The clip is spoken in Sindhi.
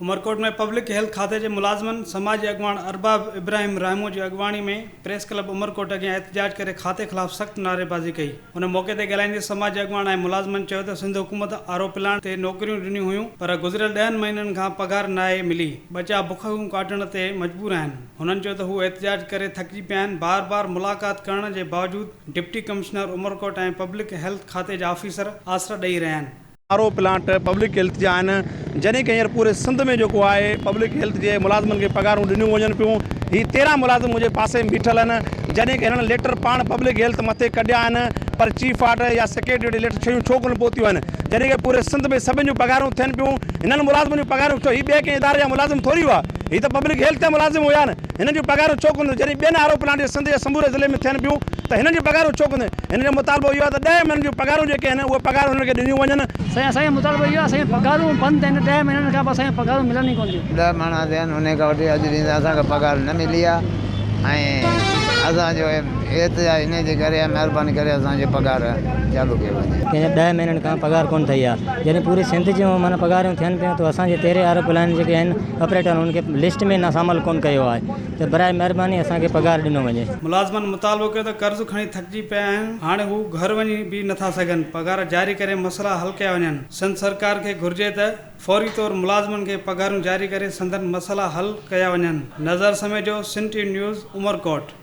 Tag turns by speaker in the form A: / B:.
A: عمرڪوٽ ۾ پبلڪ هيلٿ کاتي جي ملازمن سماجي اڳواڻ ارباب ابراهيم راهمون جي اڳواڻي ۾ پريس ڪلب عمرڪوٽ اڳيان احتجاج ڪري کاتي خلاف سخت نعريبازي ڪئي. ان موقعي تي ڳالهائيندي سماجي اڳواڻ ۽ ملازمن چيو ته سنڌ حڪومت آر او پلانٽ تي نوڪريون ڏنيون هيون پر گذريل ڏهن مهينن کان پگهار ناهي ملي، ٻچا بکون ڪاٽڻ تي مجبور آهن. هنن چيو ته هو احتجاج ڪري ٿڪجي پيا آهن، بار بار ملاقات ڪرڻ جي باوجود deputy commissioner Umerkot ۽ public health کاتي جا آفيسر آسرا ڏئي رهيا آهن.
B: R O plant public health جا آهن جڏهن ڪه هينئر پوري سنڌ ۾ جيڪو آهي پبلڪ هيلٿ جي ملازمن کي پگهارون ڏنيون وڃن پيون هي 13 ملازم منهنجي پاسي ۾ بيٺل آهن جڏهن ڪه هنن ليٽر پاڻ پبلڪ هيلٿ مٿي ڪڍيا آهن پر چيف آرٽ يا سيڪريٽري وٽ ليٽر شيون ڇو ڪونه پهتيون آهن جڏهن ڪه پوري سنڌ ۾ سڀن جون پگهارون ٿين پيون هنن ملازمن جون پگهارون ڇو هي ٻئي ڪنهن اداري جا ملازم ٿوري هئا هي ته پبلڪ هيلٿ جا ملازم هيا نه هنن جون پگهارون ڇو ڪونه جڏهن ٻين آر او پلانٽ جي سنڌ جي سموري ضلعي ۾ ٿين پيون ته هنن جون پگهارون ڇو ڪونه هنن جو مطالبو اهو آهي ته ڏهه مهينن جون پگهارون جيڪي آهن اهي پگهارون هنن کي ڏنيون وڃن.
C: سائين اسان جو مطالبو اهو آهي اسان جون پگهارون بند آهن ڏهه مهينن کان پوء اسان جون پگهارون ملن ئي ڪونه ٿيون.
D: ڏهه مهينا ٿيا آهن انهي کان وٺي اڄ ڏينهن تائين اسان کي پگهار نه ملي آهي ۽ اسان جو احتجاج انهي جي ڪري آهي مهرباني ڪري اسان جي پگهار چالو ڪئي وڃي.
E: ڪنهن جا ڏهه مهينن کان پگهار ڪونه ٿئي آهي جڏهن پوري سنڌ جون معنيٰ پگهارون ٿين پيون ته اسان جي تيرهن آر او پلانٽ جيڪي آهن آپريٽر انهن کي لسٽ ۾ نه شامل ڪونه ڪيو آهي ته برائي مهرباني اسان کي پگهار ڏنو وڃي.
A: ملازمن مطالبو ڪيو ته قرض کڻي ٿڪجي پيا آهن، هاڻي هو گهر وڃي به نٿا سگهن، پگهار جاري ڪري مسئلا حل ڪيا وڃن، سنڌ سرڪار کي گهرجي ته فوري طور ملازمن کي پگهارون جاري ڪري سندن مسئلا حل ڪيا وڃن. Nazar Samejo, Sindh T V news, Umerkot.